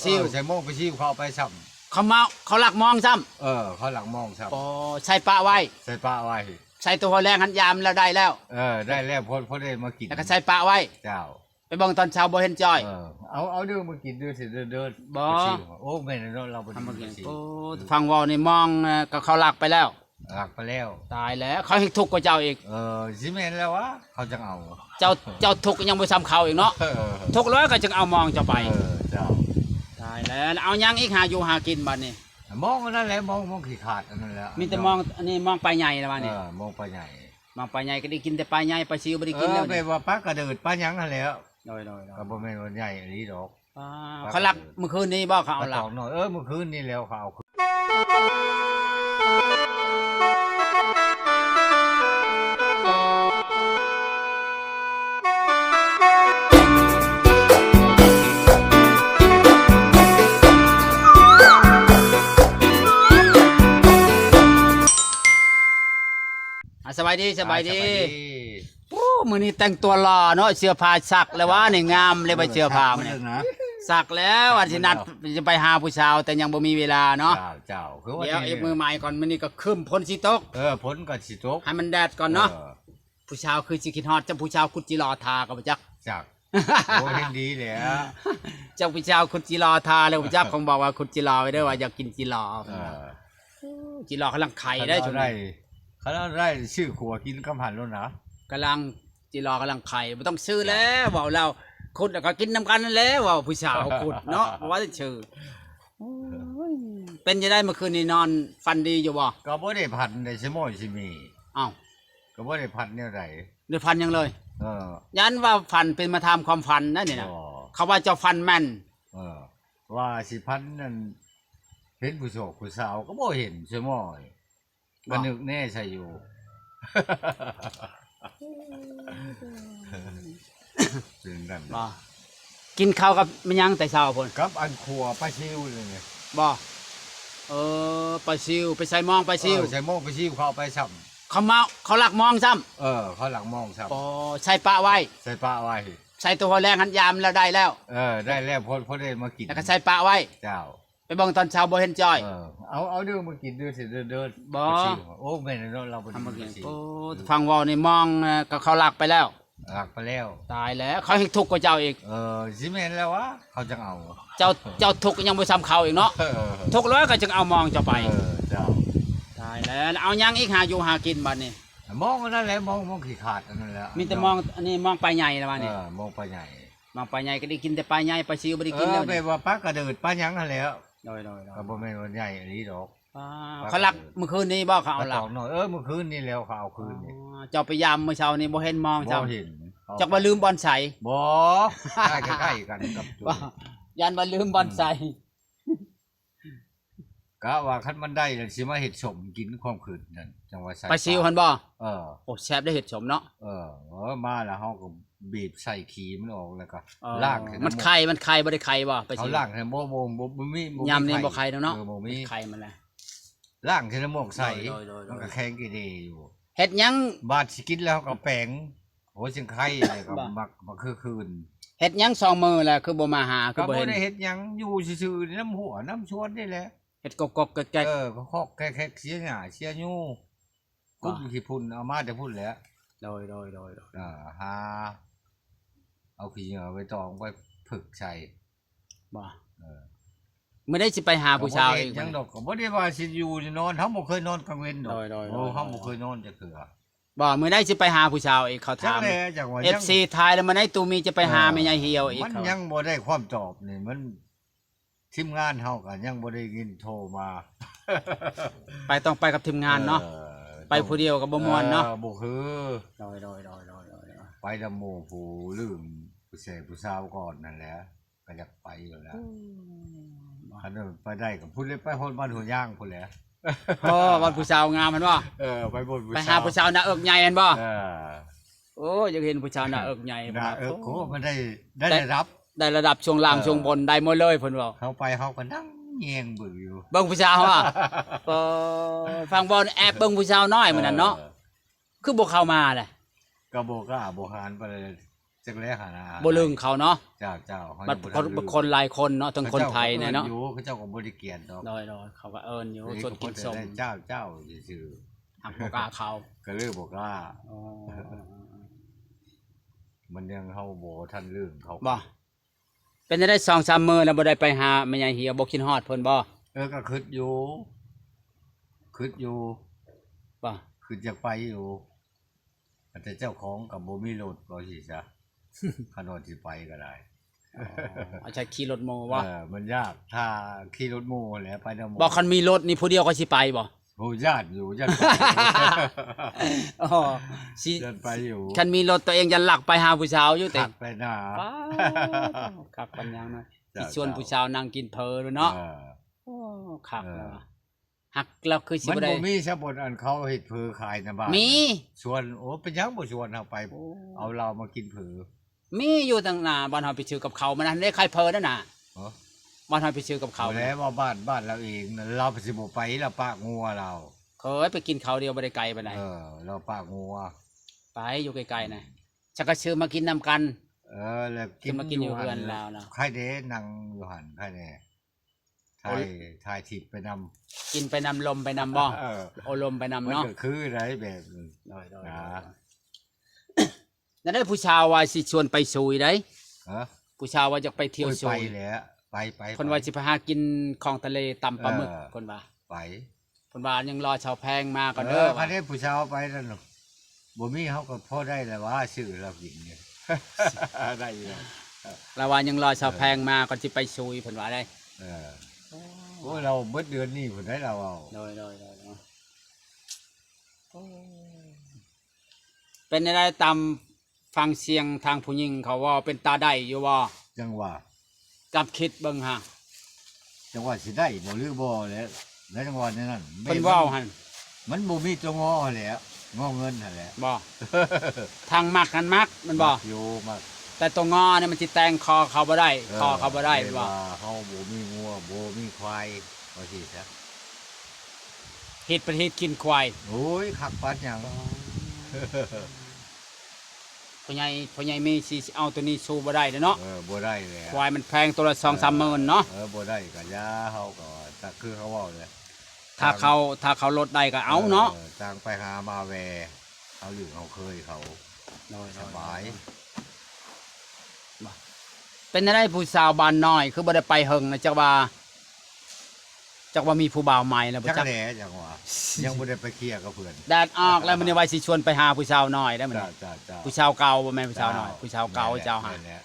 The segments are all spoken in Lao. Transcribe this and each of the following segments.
ຊິວ ເອີ ໃສ່ມອງໄປຊິວ ເຂົາເອົາໄປຊ້ຳ ເຂົາມາ ເຂົາລັກມອງຊ້ຳ ເອີ ເຂົາລັກມອງຊ້ຳ ໂອ້ ໃສ່ປະໄວ້ ໃສ່ປະໄວ້ ໃສ່ໂຕຫົວແລງຫັ້ນ ຢາມແລ້ວໄດ້ແລ້ວ ເອີ ໄດ້ແລ້ວ ພໍ ພໍໄດ້ມາກິນ ແລ້ວກໍໃສ່ປະໄວ້ ເຈົ້າ ໄປເບິ່ງຕອນເຊົ້າບໍ່ເຫັນຈ້ອຍ ເອີ ເອົາ ເອົາເດີມາກິນເດີ ຊິເດີ ເດີ ບໍ່ ໂອ້ ແມ່ນແລ້ວເນາະ ລາວບໍ່ໄດ້ກິນ ໂອ້ ຟັງເວົ້ານີ້ມອງ ເອີ ກໍເຂົາລັກໄປແລ້ວ ລັກໄປແລ້ວ ຕາຍແລ້ວ ເຂົາແຮ່ງທຸກກວ່າເຈົ້າອີກ ເອີ ຊິແມ່ນແລ້ວວະ ເຂົາຈັ່ງເອົາ ເຈົ້າ ເຈົ້າທຸກຍັງບໍ່ຊ່ຳເຂົາອີກເນາະ ເອີ ທຸກແລ້ວກໍຈຶ່ງເອົາມອງເຈົ້າໄປ ເອີ ເຈົ້າ ຕາຍແລ້ວ ເອົາຫຍັງອີກຫາຢູ່ຫາກິນບັດນີ້ ມອງອັນນັ້ນແຫຼະ ມອງ ມອງຂີ້ຂາດອັນນັ້ນແຫຼະ ມີແຕ່ມອງ ອັນນີ້ມອງປາໃຫຍ່ລະບັດນີ້ ເອີ ມອງປາໃຫຍ່ ມອງປາໃຫຍ່ກໍໄດ້ກິນແຕ່ປາໃຫຍ່ ປາຊິວບໍ່ໄດ້ກິນແລ້ວ ເອີ ແບບວ່າປາກະເດີດປາຫຍັງຫັ້ນແຫຼະ ໂດຍໆໆ ກໍບໍ່ແມ່ນວ່າໃຫຍ່ອີ່ຫຼີດອກ ປາ ເຂົາລັກມື້ຄືນນີ້ບໍ່ ເຂົາເອົາລັກ ປາຕອງນ້ອຍ ເອີ ມື້ຄືນນີ້ແຫຼະ ເຂົາເອົາ ອ່າ ສະບາຍດີ ສະບາຍດີ ອ່າ ສະບາຍດີ ໂອ້ ມື້ນີ້ແຕ່ງຕົວຫຼໍ່ເນາະ ເສື້ອຜ້າຊັກແລ້ວວະນີ້ ງາມເລີຍ ເອີ ໄປເສື້ອຜ້າ ຊັກ ມື້ນີ້ ເບິ່ງນະ ຊັກແລ້ວ ວ່າຊິນັດ ເອີ ຈະໄປຫາຜູ້ສາວ ແຕ່ຍັງບໍ່ມີເວລາເນາະ ເຈົ້າ ເຈົ້າ ຄືວ່າ ດຽວອີກມື້ໃໝ່ກ່ອນ ມື້ນີ້ກໍຄຶ້ມ ຝົນຊິຕົກ ເອີ ຝົນກໍຊິຕົກ ໃຫ້ມັນແດດກ່ອນເນາະ ເອີ ຜູ້ສາວຄືຊິຄິດຮອດ ເຈົ້າ ຜູ້ສາວຂຸດຈີຫຼໍ່ຖ້າກໍບໍ່ຈັກ ຈັກ ໂອ້ ເຫັນດີແຫຼະ ເຈົ້າ ຜູ້ສາວຂຸດຈີຫຼໍ່ຖ້າແລ້ວບໍ່ຈັກ ຄົງບອກວ່າຂຸດຈີຫຼໍ່ໄວ້ເດີ ວ່າຢາກກິນຈີຫຼໍ່ ເອີ ຈີຫຼໍ່ກຳລັງໄຂ່ໄດ້ ຄັນເອົາໄດ້ ຄັນເອົາໄດ້ຊື້ຂົ້ວກິນກັບຫັ້ນໂລດນະ ກຳລັງ ຈີຫຼໍ່ກຳລັງໄຂ່ ບໍ່ຕ້ອງຊື້ແລ້ວ ເວົ້າແລ້ວ ຂຸດແລ້ວກໍກິນນຳກັນນັ້ນແຫຼະ ເວົ້າຜູ້ສາວຂຸດເນາະ ບໍ່ວ່າຊິຊື້ ໂອ້ຍ ເປັນຈັ່ງໃດເມື່ອຄືນນີ້ ນອນຝັນດີຢູ່ບໍ່? ກໍບໍ່ໄດ້ຝັນໄດ້ຊະມ້ອຍຊິມີ ອ້າວ ກໍບໍ່ໄດ້ຝັນແນວໃດ ໄດ້ຝັນຫຍັງເລີຍ ເອີ ຢ້ານວ່າຝັນເປັນມາຖາມຄວາມຝັນນະນີ້ນະ ບໍ່ ເຂົາວ່າເຈົ້າຝັນແມ່ນ ເອີ ວ່າຊິຝັນນັ້ນ ເຫັນຜູ້ໂສກຜູ້ສາວກໍບໍ່ເຫັນຊະມ້ອຍ ບໍ່ ກໍນຶກແນ່ໃສ່ຢູ່ ເປັນນັ້ນ ບໍ່ ກິນເຂົ້າກັບແມ່ນຫຍັງແຕ່ເຊົ້າພຸ້ນ? ກັບອັນຂົ້ວປາຊິວນີ້ ບໍ່ ເອີ ປາຊິວ ໄປໃສ່ມອງປາຊິວ ເອີ ໃສ່ມອງປາຊິວ ເຂົາເອົາໄປຊ້ຳ ເຂົາມາ ເຂົາລັກມອງຊ້ຳ ເອີ ເຂົາລັກມອງຊ້ຳ ໂອ້ ໃສ່ປະໄວ້ ໃສ່ປະໄວ້ ໃສ່ໂຕຫົວແລງຫັ້ນ ຢາມແລ້ວໄດ້ແລ້ວ ເອີ ໄດ້ແລ້ວ ພໍ ພໍໄດ້ມາກິນ ແລ້ວກໍໃສ່ປະໄວ້ ເຈົ້າ ໄປເບິ່ງຕອນເຊົ້າບໍ່ເຫັນຈ້ອຍ ເອີ ເອົາ ເອົາເດີມາກິນເດີ ຊິເດີ ເດີ ບໍ່ ປາຊິວ ໂອ້ ແມ່ນແລ້ວເນາະ ລາວບໍ່ໄດ້ກິນປາຊິວ ໂອ້ ຟັງເວົ້ານີ້ມອງ ເອີ ກໍເຂົາລັກໄປແລ້ວ ລັກໄປແລ້ວ ຕາຍແລ້ວ ເຂົາແຮ່ງທຸກກວ່າເຈົ້າອີກ ເອີ ຊິແມ່ນແລ້ວວະ ເຂົາຈັ່ງເອົາ ເຈົ້າ ເຈົ້າທຸກຍັງບໍ່ຊ່ຳເຂົາອີກເນາະ ເອີ ທຸກແລ້ວກໍຈຶ່ງເອົາມອງເຈົ້າໄປ ເອີ ເຈົ້າ ຕາຍແລ້ວ ເອົາຫຍັງອີກຫາຢູ່ຫາກິນບັດນີ້ ມອງອັນນັ້ນແຫຼະ ມອງ ມອງຂີ້ຂາດອັນນັ້ນແຫຼະ ມີແຕ່ມອງ ອັນນີ້ມອງປາໃຫຍ່ລະບັດນີ້ ເອີ ມອງປາໃຫຍ່ ມອງປາໃຫຍ່ກໍໄດ້ກິນແຕ່ປາໃຫຍ່ ປາຊິວບໍ່ໄດ້ກິນແລ້ວ ເອີ ແບບວ່າປາກະເດີດປາຫຍັງຫັ້ນແຫຼະ ໂດຍໆໆ ກໍບໍ່ແມ່ນວ່າໃຫຍ່ອີ່ຫຼີດອກ ປາ ເຂົາລັກມື້ຄືນນີ້ບໍ່ ເຂົາເອົາລັກ ປາຕອງນ້ອຍ ເອີ ມື້ຄືນນີ້ແຫຼະ ເຂົາເອົາຄືນນີ້ ອໍ ເຈົ້າໄປຢາມມື້ເຊົ້ານີ້ບໍ່ເຫັນມອງຊ້ຳ ບໍ່ເຫັນ ຈັກວ່າລືມບ່ອນໃສ ບໍ່ ໃກ້ ໃກ້ໆກັນກັບ ຢ້ານວ່າລືມບ່ອນໃສ ອືມ ກະວ່າຄັນມັນໄດ້ແລ້ວຊິມາເຮັດສົ້ມກິນຄວາມຄືນນັ້ນ ຈັ່ງວ່າໃສ່ປາຊິວຫັ້ນບໍ່ ເອີ ໂອ້ ແຊບໄດ໋ເຮັດສົ້ມເນາະ ເອີ ເອີ ມາແລ້ວເຮົາກໍ ບີບໃສ່ຂີ້ມັນອອກ ແລ້ວກໍ ອໍ ລ້າງໃສ່ນ້ຳ ມັນໄຂ່ ມັນໄຂ່ ບໍ່ໄດ້ໄຂ່ບໍ່ ປາຊິວ ເຮົາລ້າງໃສ່ ບໍ່ ບໍ່ ບໍ່ ບໍ່ມີ ບໍ່ມີ ຍາມນີ້ໄຂ່ ບໍ່ໄຂ່ແລ້ວເນາະ ເອີ ບໍ່ມີໄຂ່ມັນແຫຼະ ລ້າງໃສ່ນ້ຳໝອກໃສ ໂດຍໆໆໆ ມັນກໍແຂງກີເດຢູ່ ເຮັດຫຍັງ ບາດຊິກິນແລ້ວເຮົາກໍແປງ ຫົວຊິງໄຄ ແລ້ວກໍ ບໍ່ ໝາກ ໝາກຄືຄືນ ເຮັດຫຍັງສອງມື້ແລ້ວ ຄືບໍ່ມາຫາ ຄືບໍ່ເຫັນ ກໍບໍ່ໄດ້ເຮັດຫຍັງ ຢູ່ຊື່ໆ ນຳຫົວນຳສວນນີ້ແຫຼະ ເຮັດກອກໆແກກໆ ເອີ ກອກໆແກກໆ ເສຍຫຍ້າເສຍຫຍ້ ກຸ້ມ ບໍ່ ຂີ້ຝຸ່ນເອົາມາແຕ່ພຸ້ນແຫຼະ ໂດຍໆໆໆ ອ່າ ຫາເອົາຂີ້ເຫຍື້ອໃບຕອງໄປຜຶກໃສ່ ບໍ່ ເອີ ມື້ໃດຊິໄປຫາຜູ້ສາວອີກ ກໍບໍ່ໄດ້ເຮັດຫຍັງດອກ ກໍບໍ່ໄດ້ວ່າຊິຢູ່ຊິນອນ ເຮົາບໍ່ເຄີຍນອນກາງເວັນດອກ ໂດຍໆໆ ໂອ້ ເຮົາບໍ່ເຄີຍນອນຈັກເທື່ອ ບໍ່ ມື້ໃດຊິໄປຫາຜູ້ສາວອີກ ເຂົາຖາມ ຈັກແຫຼະ ຈັ່ງວ່າ ເອັຟຊີ ທາຍແລ້ວ ມື້ໃດຕູມີຈະໄປຫາ ເອີ ແມ່ຍາຍຫ່ຽວອີກ ມັນຍັງບໍ່ໄດ້ຄວາມຕອບນີ້ ມັນ ທີມງານເຮົາກໍຍັງບໍ່ໄດ້ຍິນໂທມາ ໄປ ຕ້ອງໄປກັບທີມງານເນາະ ເອີ ໄປຜູ້ດຽວກໍບໍ່ມ່ວນເນາະ ເອີ ບໍ່ຄື ໂດຍໆໆໆໆ ໄປນຳໝູ່ຜູ້ລືມຜູ້ແສຜູ້ສາວກ່ອນນັ້ນແຫຼະ ກໍຢາກໄປຢູ່ແລ້ວ ອືມ ຄັນໄປໄດ້ກໍພຸ້ນແຫຼະ ໄປຮອດບ້ານຫົວຍາງພຸ້ນແຫຼະ ອໍ ບ່ອນຜູ້ສາວງາມຫັ້ນບໍ່ ເອີ ໄປບ່ອນຜູ້ສາວ ໄປຫາຜູ້ສາວໜ້າເອິກໃຫຍ່ຫັ້ນບໍ່ ເອີ ໂອ້ ຢາກເຫັນຜູ້ສາວໜ້າເອິກໃຫຍ່ ໜ້າເອິກ ໂອ້ ມັນໄດ້ ໄດ້ລະດັບ ໄດ້ລະດັບ ຊ່ວງລ່າງ ເອີ ຊ່ວງບົນ ໄດ້ໝົດເລີຍເພິ່ນເວົ້າ ເຂົ້າໄປເຮົາກໍນັ່ງແຍງເບິ່ງຢູ່ ເບິ່ງຜູ້ສາວວ່າ ເອີ ຟັງບໍ່ ແອບເບິ່ງຜູ້ສາວນ້ອຍມື້ນັ້ນເນາະ ເອີ ຄືບໍ່ເຂົ້າມາແຫຼະ ກໍບໍ່ກ້າບໍ່ຫານປານໃດ ຈັກແລ້ວຫັ້ນນະ ບໍ່ລຶ້ງເຂົາເນາະ. ເຈົ້າໆ ເຮົາ ບັດ ຍັງບໍ່ທັນລຶ້ງ ຄົນຫຼາຍຄົນເນາະ ທັງຄົນໄທແນ່ເນາະ. ເຂົາເຈົ້າກໍບໍ່ໄດ້ກຽນດອກ ໂດຍໆ ເຂົາກໍເອີ້ນຢູ່ ເຂົາເຈົ້າກໍຊວນກິນສົ້ມ ເຈົ້າໆ ຊື່ໆ ຮັກບໍ່ກ້າເຂົາ ກໍເລີຍບໍ່ກ້າ. ອໍ ມັນຍັງ ເຮົາບໍ່ທັນລຶ້ງເຂົາ ບໍ່. ເປັນຈັ່ງໃດ ສອງສາມມື້ແລ້ວບໍ່ໄດ້ໄປຫາແມ່ໃຫຍ່ເຫຍ ບໍ່ຄິດຮອດເພິ່ນບໍ່? ເອີ ກໍຄິດຢູ່ ຄິດຢູ່ ບໍ່ ຄິດຢາກໄປຢູ່ ແຕ່ເຈົ້າຂອງກໍບໍ່ມີລົດ ວ່າຊີ້ຊະ ຄັນວ່າຊິໄປກໍໄດ້. ອໍ ອາຈານຂີ່ລົດໝູ່ບໍ່? ເອີ ມັນຍາກ ຖ້າຂີ່ລົດໝູ່ແຫຼະ ໄປນຳໝູ່. ບໍ່ ຄັນມີລົດນີ້ຜູ້ດຽວກໍຊິໄປບໍ່? ໂອ້ ຢ້ານຢູ່ ຢ້ານໄປ ອໍ ຊິ ຢ້ານໄປຢູ່ ຄັນມີລົດຕົວເອງຢ້ານລັກໄປຫາຜູ້ສາວຢູ່ຕິ ຄັກໄປນາ ປ້າດ ຄັກປານຫຍັງນະ ເຈົ້າ ຊິຊວນ ເຈົ້າ ຜູ້ສາວນັ່ງກິນເຜີເນາະ. ເອີ ໂອ້ ຄັກ ເອີ ແລ້ວຫວາ ຮັກລາວຄືຊິ ມັນບໍ່ໄດ້ ບໍ່ມີຊະ ບ່ອນອັນເຂົາເຮັດເຜີຂາຍນະບ້ານ ມີ ຊວນ ໂອ້ ເປັນຫຍັງບໍ່ຊວນເຮົາໄປ ໂອ້ ເອົາລາວມາກິນເຜີ. ມີຢູ່ທາງໜ້າບ້ານເຮົາ ໄປຊື້ກັບເຂົ້າ ມັນຫັ້ນເດ້ ຂາຍເຜີນັ້ນນະ. ເອີ ບ້ານເຮົາໄປຊື້ກັບເຂົ້າ ບໍ່ແລ້ວ ວ່າບ້ານ ບ້ານລາວເອງ ລາວຊິບໍ່ໄປ ລາວປະງົວລາວ ເຄີຍໄປກິນເຂົ້າດຽວ ບໍ່ໄດ້ໄກປານໃດ. ເອີ ລາວປະງົວ ໄປຢູ່ໃກ້ໆນະ ອືມ ຈັກກະຊື້ມາກິນນຳກັນ. ເອີ ແລ້ວກິນ ຊື້ມາກິນຢູ່ເຮືອນລາວນະ ໃຄແດ່ ນັ່ງຢູ່ຫັ້ນ ໃຄແດ່ ຖ່າຍ ໂອ້ຍ ຖ່າຍທິບໄປນຳ ກິນໄປນຳ ລົມໄປນຳບໍ່? ເອີ ໂອ້ ລົມໄປນຳເນາະ ມັນກໍຄືໄດ໋ແບບ ໂດຍໆ ນະ ນັ້ນແຫຼະ ຜູ້ສາວວ່າຊິຊວນໄປຊຸຍໄດ໋. ຮະ? ຜູ້ສາວວ່າຢາກໄປທ່ຽວ ໂອ້ຍ ຊຸຍ ໄປແຫຼະ ໄປ ໄປ ເພິ່ນວ່າ ໄປ ຊິໄປຫາກິນຂອງທະເລ ຕຳປາໝຶກ ເອີ ເພິ່ນວ່າ ໄປ ເພິ່ນວ່າຍັງລໍຊາວແພງມາກ່ອນເດີ ເອີ ວ່າ ຄັນໄດ້ຜູ້ສາວໄປນັ້ນ ບໍ່ມີ ເຮົາກໍພໍໄດ້ແຫຼະວ່າ ຊື້ລາວກິນນີ້ ໄດ້ຢູ່ດອກ ລາວວ່າຍັງລໍຊາວແພງມາກ່ອນຊິໄປຊຸຍ ເພິ່ນວ່າໄດ໋. ເອີ ໂອ້ ໂອ້ ລາວເບິດເດືອນນີ້ພຸ້ນໄດ໋ ລາວເວົ້າ. ໂດຍໆໆໆ ໂອ້ ເປັນແນວໃດ ຕາມຟັງສຽງທາງຜູ້ຍິງເຂົາເວົ້າ ເປັນຕາໄດ້ຢູ່ບໍ່? ຈັ່ງວ່າ ຈັບຄິດເບິ່ງຫາ ຈັ່ງວ່າຊິໄດ້ບໍ່ ຫຼືບໍ່ແຫຼະ ແລ້ວຈັ່ງວ່າແນວນັ້ນ ເພິ່ນເວົ້າຫັ້ນ ມັນບໍ່ມີຕົວງໍຫັ້ນແຫຼະ ງໍເງິນຫັ້ນແຫຼະ ບໍ່? ທາງມັກຫັ້ນມັກ ແມ່ນບໍ່? ມັກຢູ່ ມັກ ແຕ່ຕົວງໍນີ້ມັນຊິແຕ່ງຄໍເຂົາບໍ່ໄດ້ ເອີ ຄໍເຂົາບໍ່ໄດ້ ແມ່ນບໍ່? ວ່າເຮົາບໍ່ມີງົວ ບໍ່ມີຄວາຍ ວ່າຊີ້ຊະ. ເຮັດປະເທດກິນຄວາຍ ໂອ້ຍ ຄັກປານຫຍັງ. ພໍ່ໃຫຍ່ ພໍ່ໃຫຍ່ມີຊິເອົາໂຕນີ້ສູ້ບໍ່ໄດ້ເດ້ເນາະ. ເອີ ບໍ່ໄດ້ແຫຼະ ຄວາຍມັນແພງ ໂຕລະສອງສາມໝື່ນເນາະ. ເອີ ບໍ່ໄດ້ກໍຢ່າ ເຮົາກໍ ຄືເຂົາເວົ້າແຫຼະ ຖ້າເຂົາ ຖ້າເຂົາລົດໄດ້ກໍເອົາເນາະ. ເອີ ຕ່າງໄປຫາມາແວ່ ເຮົາຢູ່ເຮົາເຄີຍເຂົາ ໂດຍໆ ສະບາຍ. ເປັນຈັ່ງໃດຜູ້ສາວບ້ານນ້ອຍ ຄືບໍ່ໄດ້ໄປເຫິງນະ ຈັກວ່າ ຈັກວ່າມີຜູ້ບ່າວໃໝ່ແລ້ວບໍ່ ຈັກ ຈັກແຫຼະ ຈັ່ງວ່າ ຍັງບໍ່ໄດ້ໄປເຄຍກັບເພິ່ນ. ແດດອອກແລ້ວ ມື້ນີ້ວ່າຊິຊວນໄປຫາຜູ້ສາວນ້ອຍໄດ໋ມື້ນີ້. ເຈົ້າໆໆ ຜູ້ສາວເກົ່າ ບໍ່ແມ່ນຜູ້ສາວນ້ອຍ ເຈົ້າ ຜູ້ສາວເກົ່າ ແມ່ນແຫຼະ ເຈົ້າຫາ ແມ່ນແຫຼະ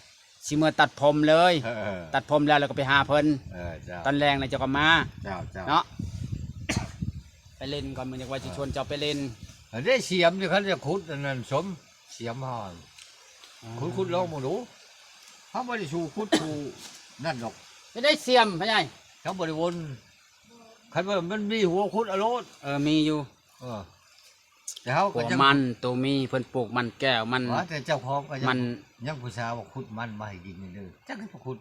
ຊິເມືອຕັດຜົມເລີຍ. ເອີ ຕັດຜົມແລ້ວ ແລ້ວກໍໄປຫາເພິ່ນ. ເອີ ເຈົ້າ ຕອນແລງແລ້ວເຈົ້າກໍມາ. ເຈົ້າໆ ເນາະ ໄປຫຼິ້ນກ່ອນ ມື້ນີ້ວ່າຊິຊວນເຈົ້າໄປຫຼິ້ນ. ເອີ ເດ້ ສຽມນີ້ ຄັນຈະຂຸດອັນນັ້ນ ສົມ ສຽມເຮົາ ອືມ ຂຸດ ຂຸດລອງເບິ່ງດູ. ເຮົາບໍ່ໄດ້ສູ້ຂຸດ ສູ້ນັ້ນດອກ. ໄດ້ ໄດ້ສຽມ ພໍ່ໃຫຍ່ ເຮົາບໍ່ໄດ້ວົນ ຄັນວ່າມັນມີຫົວຂຸດເອົາໂລດ. ເອີ ມີຢູ່. ເອີ ແຕ່ເຮົາກໍຍັງ ມັນໂຕມີ ເພິ່ນປູກມັນແກ້ວ ມັນ ວ່າແຕ່ເຈົ້າຂອງກໍຍັງ ມັນ ຍັງຜູ້ສາວວ່າຂຸດມັນມາໃຫ້ກິນນີ້ເດີ ຈັກຊິຂຸດ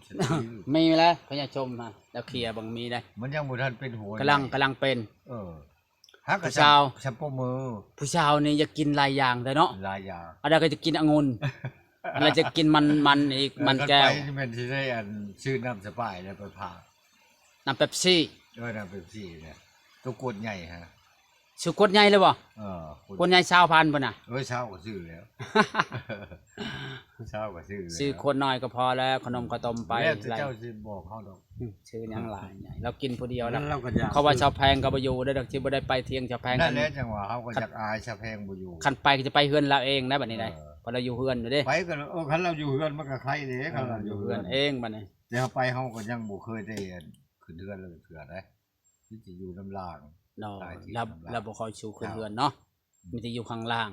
ມີແລ້ວ ພະຍາຊົມຫາ ແລ້ວເຄຍເບິ່ງ ມີໄດ໋. ມັນຍັງບໍ່ທັນເປັນຫົວ ກຳລັງ ກຳລັງເປັນ. ເອີ ຫາກໍ ຜູ້ສາວ ຊຳປະມື ຜູ້ສາວນີ້ຢາກກິນຫຼາຍຢ່າງເດ້ເນາະ ຫຼາຍຢ່າງ. ອັນໃດກໍຈະກິນອະງຸ່ນ ອັນໃດຈະກິນມັນ ມັນອີກ ມັນແກ້ວ. ຄັນໄປນີ້ແມ່ນຊິໄດ້ອັນ ຊື້ນ້ຳສະປາຍແລ້ວໄປຝາກ ນ້ຳເປັບຊີ. ເອີ ນ້ຳເປັບຊີນີ້ ໂຕກວດໃຫຍ່ຫັ້ນ. ຊື້ກວດໃຫຍ່ເລີຍບໍ່? ເອີ ກວດໃຫຍ່ຊາວພັນພຸ້ນນະ. ເອີ ຊາວກໍຊື້ແລ້ວ ຊາວກໍຊື້ແລ້ວ ຊື້ຂວດນ້ອຍກໍພໍແລ້ວ ຂະໜົມຂະຕົ້ມໄປ. ແລ້ວແຕ່ເຈົ້າຊິບອກເຮົາດອກ. ອືມ ຊື້ຫຍັງຫຼາຍໃຫຍ່ ລາວກິນຜູ້ດຽວລະ. ເຂົາວ່າຊາວແພງກໍບໍ່ຢູ່ເດ້ດອກ ຊິບໍ່ໄດ້ໄປທ່ຽງຊາວແພງ. ນັ້ນແຫຼະ ຈັ່ງວ່າເຮົາກໍຢາກອາຍຊາວແພງບໍ່ຢູ່. ຄັນໄປກໍຈະໄປເຮືອນລາວເອງນະບັດນີ້ໄດ໋. ເອີ ເພາະລາວຢູ່ເຮືອນຢູ່ເດ້. ໄປກໍ ເອີ ຄັນລາວຢູ່ເຮືອນມັນກໍໄຄເດ້ ຄັນລາວຢູ່ເຮືອນເອງບັດນີ້. ແຕ່ເຮົາໄປເຮົາກໍຍັງບໍ່ເຄີຍໄດ້ຂຶ້ນເຮືອນລາວເທື່ອເດ້. ມີແຕ່ຢູ່ນຳລ່າງ ເນາະ ລາວ ລາວບໍ່ຄ່ອຍສູ່ຂຶ້ນເຮືອນເນາະ. ອືມ ມີແຕ່ຢູ່ຂ້າງລ່າງ.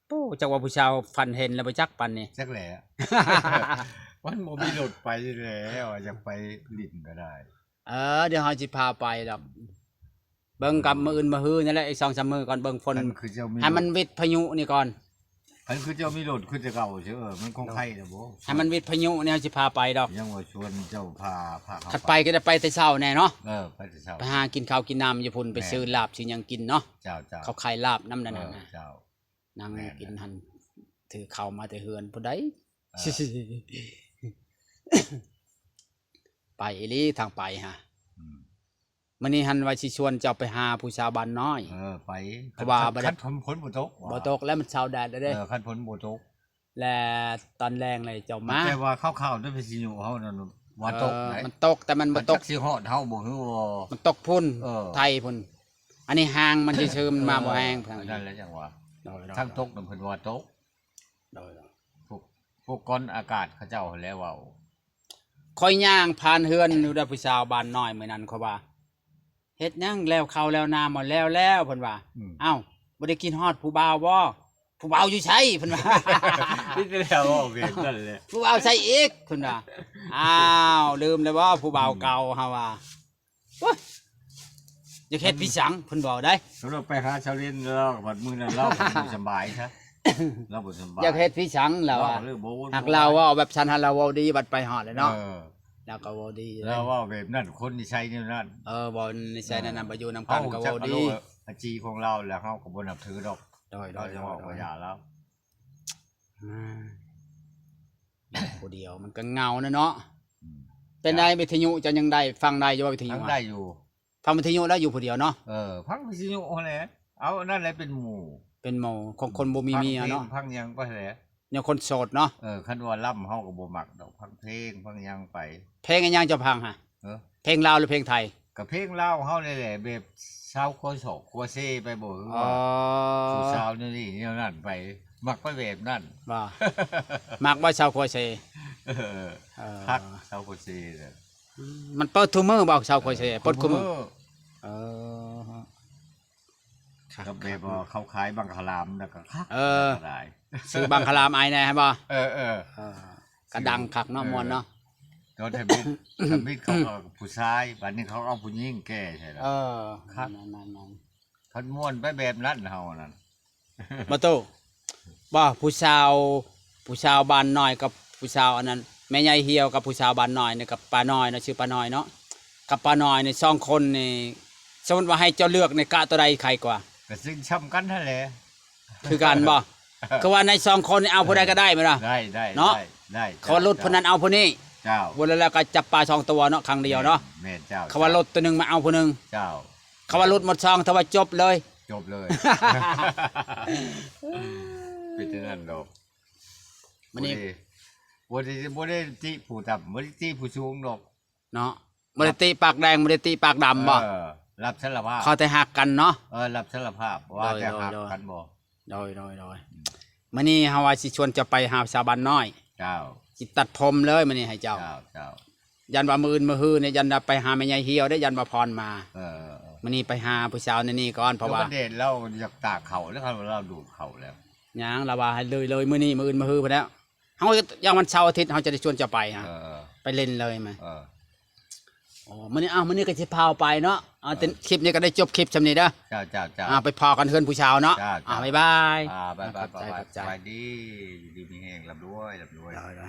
ໂອ້ ຈັກວ່າຜູ້ສາວຝັນເຫັນແລ້ວບໍ່ຈັກປານນີ້. ຈັກແຫຼະ ມັນບໍ່ມີລົດໄປແລ້ວ ຢາກໄປຫຼິ້ນກໍໄດ້. ເອີ ດຽວເຮົາຊິພາໄປດອກ ເບິ່ງກັບ ອືມ ມື້ອື່ນມື້ຮືນີ້ແຫຼະ ອີກສອງສາມມື້ກ່ອນ ເບິ່ງຝົນ ຄັນຄືເຈົ້າມີ ໃຫ້ມັນວິດພາຍຸນີ້ກ່ອນ. ຄັນຄືເຈົ້າມີລົດຄືແຕ່ເກົ່າເຊີ ເອີ ມັນຄົງໄຄແລ້ວບໍ່? ໃຫ້ມັນວິດພາຍຸນີ້ ເຮົາຊິພາໄປດອກ. ຍັງວ່າຊວນເຈົ້າພາ ພາເຂົາ ຄັນໄປ ໄປກໍໄດ້ໄປແຕ່ເຊົ້າແນ່ເນາະ. ເອີ ໄປແຕ່ເຊົ້າ ໄປຫາກິນເຂົ້າກິນນ້ຳຢູ່ພຸ້ນ. ແມ່ນ ໄປຊື້ລາບຊື້ຫຍັງກິນເນາະ. ເຈົ້າໆ ເຂົາຂາຍລາບນຳນັ້ນ ເອີ ນະ ເຈົ້າ ນັ່ງ ແມ່ນ ກິນຫັ້ນ. ຖືເຂົ້າມາແຕ່ເຮືອນຜູ້ໃດ ເອີ ໄປອີ່ຫຼີທາງໄປຫາ. ອືມ ມື້ນີ້ຫັ້ນວ່າຊິຊວນເຈົ້າໄປຫາຜູ້ສາວບ້ານນ້ອຍ. ເອີ ໄປ ເພາະວ່າ ຄັນ ບໍ່ໄດ້ ຄັນຝົນ ຝົນບໍ່ຕົກ ບໍ່ຕົກແລ້ວ ມັນເຊົາແດດແລ້ວເດ້. ເອີ ຄັນຝົນບໍ່ຕົກ ແລະຕອນແລງເລີຍເຈົ້າມາ. ແຕ່ວ່າຂ່າວໆໃນວິທະຍຸເຮົານັ້ນວ່າຕົກ ເອີ ໄດ໋ ມັນຕົກ ແຕ່ມັນບໍ່ຕົກ ມັນຈັກຊິຮອດເຮົາບໍ່ ຫຼືວ່າ ມັນຕົກພຸ້ນ ເອີ ໄທພຸ້ນ. ອັນນີ້ຫ່າງມັນຊື່ໆ ມັນມາ ເອີ ບໍ່ແຮງ ເອີ ນັ້ນແຫຼະຈັ່ງວ່າ ໂດຍໆ ທາງຕົກນັ້ນເພິ່ນວ່າຕົກ ໂດຍໆ ພວກ ພວກກ້ອນອາກາດເຂົາເຈົ້າຫັ້ນແຫຼະເວົ້າ. ຂ້ອຍຍ່າງຜ່ານເຮືອນຢູ່ເດ້ ຜູ້ສາວບ້ານນ້ອຍມື້ນັ້ນ ຂ້ອຍວ່າ ເຮັດຫຍັງແລ້ວເຂົ້າແລ້ວນາມາແລ້ວໆ ເພິ່ນວ່າ. ອືມ ເອົ້າ ບໍ່ໄດ້ຄິດຮອດຜູ້ບ່າວບໍ່? ຜູ້ບ່າວຢູ່ໃສ? ເພິ່ນວ່າ ມີແຕ່ແລ້ວເວົ້າແບບນັ້ນແຫຼະ ຜູ້ບ່າວໃສອີກ? ເພິ່ນວ່າ. ອ້າວ ລືມແລ້ວບໍ່ ຜູ້ບ່າວເກົ່າເຮົາວ່າ. ໂອ້ຍ ຢາກເຮັດພິສັງ ເພິ່ນເວົ້າໄດ໋. ສຳລັບໄປຫາຊາວເລນ ລາວບັດມື້ນັ້ນລາວບໍ່ສະບາຍຊະ ລາວບໍ່ສະບາຍ ຢາກເຮັດພິສັງລາວວ່າ. ຫາກລາວເວົ້າແບບຊັ້ນ ຫາກລາວເວົ້າດີ ບັດໄປຮອດແລ້ວເນາະ ເອີ ລາວກໍເວົ້າດີ ລາວເວົ້າແບບນັ້ນ ຄົນນິໄສແນວນັ້ນ. ເອີ ເວົ້ານິໄສແນວນັ້ນ ເອີ ໄປຢູ່ນຳກັນກໍເວົ້າດີ. ອາຈີຂອງລາວແລ້ວ ເຮົາກໍບໍ່ນັບຖືດອກ. ໂດຍໆ ເຮົາຈະເວົ້າກໍຢ່າລາວ ອາ ຢູ່ຜູ້ດຽວມັນກໍເຫງົານະເນາະ. ອືມ ເປັນໃດ ເຈົ້າ ວິທະຍຸເຈົ້າຍັງໄດ້ ຟັງໄດ້ຢູ່ບໍ່ ວິທະຍຸ? ຟັງໄດ້ຢູ່ ຟັງວິທະຍຸແລ້ວຢູ່ຜູ້ດຽວເນາະ. ເອີ ຟັງວິທະຍຸຫັ້ນແຫຼະ ເອົາອັນນັ້ນແຫຼະເປັນໝູ່ ເປັນໝູ່ຂອງຄົນບໍ່ມີເມຍເນາະ. ຟັງເພງ ຟັງຫຍັງໄປແຫຼະ ແນວຄົນໂສດເນາະ. ເອີ ຄັນວ່າລຳເຮົາກໍບໍ່ມັກດອກ ຟັງເພງ ຟັງຫຍັງໄປ. ເພງອີຫຍັງເຈົ້າຟັງຫະ? ເອີ ເພງລາວ ຫຼື ເພງໄທ? ກໍເພງລາວເຮົານີ້ແຫຼະ ແບບຊາວຄົວສອກຄົວເຊໄປບໍ່ ຫຼືວ່າ ອໍ ຜູ້ສາວແນວນີ້ແນວນັ້ນໄປ ມັກໄປແບບນັ້ນ. ວ່າ ມັກບໍ່ຊາວຄົວເຊ? ເອີ ເອີ ຄັກຊາວຄົວເຊນະ. ອືມ ມັນເປີດທຸກມື້ບໍ່ຊາວຄົວເຊ? ເອີ ເປີດທຸກມື້ ເປີດທຸກມື້. ເອີ ຄັກ ກໍແບບວ່າເຂົາຂາຍບັງຄະລາມ ແລ້ວກໍຄັກ ເອີ ຫຼາຍ ຊື້ບັງຄະລາມອ້າຍແດ່ ເຫັນບໍ່? ເອີໆ ເອີ ກໍດັງຄັກເນາະ ເອີ ມ່ວນເນາະ. ຕອນທຳອິດ ທຳອິດເຂົາກໍຜູ້ຊາຍ ບັດນີ້ເຂົາເອົາຜູ້ຍິງແກ່ໃສ່ລະ ເອີ ຄັກ ນັ້ນໆໆ ຄັນມ່ວນໄປແບບນັ້ນເຮົານັ້ນ. ບໍ່ຕູ້ ບໍ່ ຜູ້ສາວ ຜູ້ສາວບ້ານນ້ອຍກັບຜູ້ສາວອັນນັ້ນ ແມ່ໃຫຍ່ຫ່ຽວກັບຜູ້ສາວບ້ານນ້ອຍນີ້ ກັບປ້ານ້ອຍເນາະ ຊື່ປ້ານ້ອຍເນາະ ກັບປ້ານ້ອຍນີ້ ສອງຄົນນີ້ ສົມມຸດວ່າໃຫ້ເຈົ້າເລືອກນີ້ ກະຕົວໃດໄຄກວ່າ? ກໍຊິງຊ່ຳກັນຫັ້ນແຫຼະ ຄືກັນບໍ່? ຄືວ່າໃນສອງຄົນນີ້ເອົາຜູ້ໃດກໍໄດ້ແມ່ນບໍ່? ໄດ້ ໄດ້ ເນາະ ໄດ້ ໄດ້ ເຈົ້າ ເຂົາວ່າຫຼຸດຜູ້ນັ້ນເອົາຜູ້ນີ້ ເຈົ້າ ບໍ່ແລ້ວກໍຈັບປາສອງຕົວເນາະ ຄັ້ງດຽວເນາະ. ແມ່ນ ແມ່ນ ເຈົ້າ ເຂົາວ່າ ເຈົ້າ ຫຼຸດຕົວໜຶ່ງມາເອົາຜູ້ໜຶ່ງ ເຈົ້າ ເຂົາວ່າຫຼຸດໝົດຊ່ອງ ເຂົາວ່າຈົບເລີຍ ຈົບເລີຍ ເປັນຈັ່ງນັ້ນດອກ. ມື້ນີ້ ບໍ່ໄດ້ ບໍ່ໄດ້ ບໍ່ໄດ້ຕິຜູ້ຕ່ຳ ບໍ່ໄດ້ຕິຜູ້ສູງດອກເນາະ ບໍ່ໄດ້ຕິປາກແດງ ບໍ່ໄດ້ຕິປາກດຳບໍ່? ເອີ ຮັບສາລະພາບ ຂໍແຕ່ຮັກກັນເນາະ. ເອີ ຮັບສາລະພາບວ່າ ໂດຍ ແຕ່ຮັກກັນບໍ່? ໂດຍ ໂດຍ ໂດຍ ອືມ ມື້ນີ້ເຮົາວ່າຊິຊວນເຈົ້າໄປຫາສາວບ້ານນ້ອຍ ເຈົ້າ ຊິຕັດຜົມເລີຍມື້ນີ້ໃຫ້ເຈົ້າ ເຈົ້າ ເຈົ້າ. ຢ້ານວ່າມື້ອື່ນມື້ຮືນີ້ ຢ້ານວ່າໄປຫາແມ່ໃຫຍ່ຫ່ຽວເດ້ ຢ້ານວ່າພອນມາ. ເອີ ມື້ນີ້ໄປຫາຜູ້ສາວໃນນີ້ກ່ອນ ເພາະວ່າ ແລ້ວມັນແດດ ລາວຢາກຕາກເຂົ້າແລ້ວ ຄັນວ່າລາວດູດເຂົ້າແລ້ວ ຫຍັງ ລາວວ່າໃຫ້ເລີຍ ເລີຍມື້ນີ້ ມື້ອື່ນມື້ຮືພຸ້ນແລ້ວ ເຮົາ ຢ່າງວັນເສົາອາທິດ ເຮົາຈະໄດ້ຊວນເຈົ້າໄປຫາ ເອີ ໄປຫຼິ້ນເລີຍມາ. ເອີ ໂອ້ ມື້ນີ້ ອ້າວ ມື້ນີ້ກໍຊິພາໄປເນາະ. ເອົາ ເອີ ແຕ່ຄລິບນີ້ກໍໄດ້ຈົບຄລິບຊ່ຳນີ້ເດີ ເຈົ້າ ເຈົ້າ ເຈົ້າ. ອ່າ ໄປພໍ້ກັນເຮືອນຜູ້ສາວເນາະ. ເຈົ້າ ເຈົ້າ ອ່າ ບາຍບາຍ ອ່າ ບາຍບາຍ ຂອບໃຈ ຂອບໃຈ ສະບາຍດີ ຢູ່ດີມີແຮງ ລ່ຳລວຍ ລ່ຳລວຍ ໂດຍ ໂດຍ.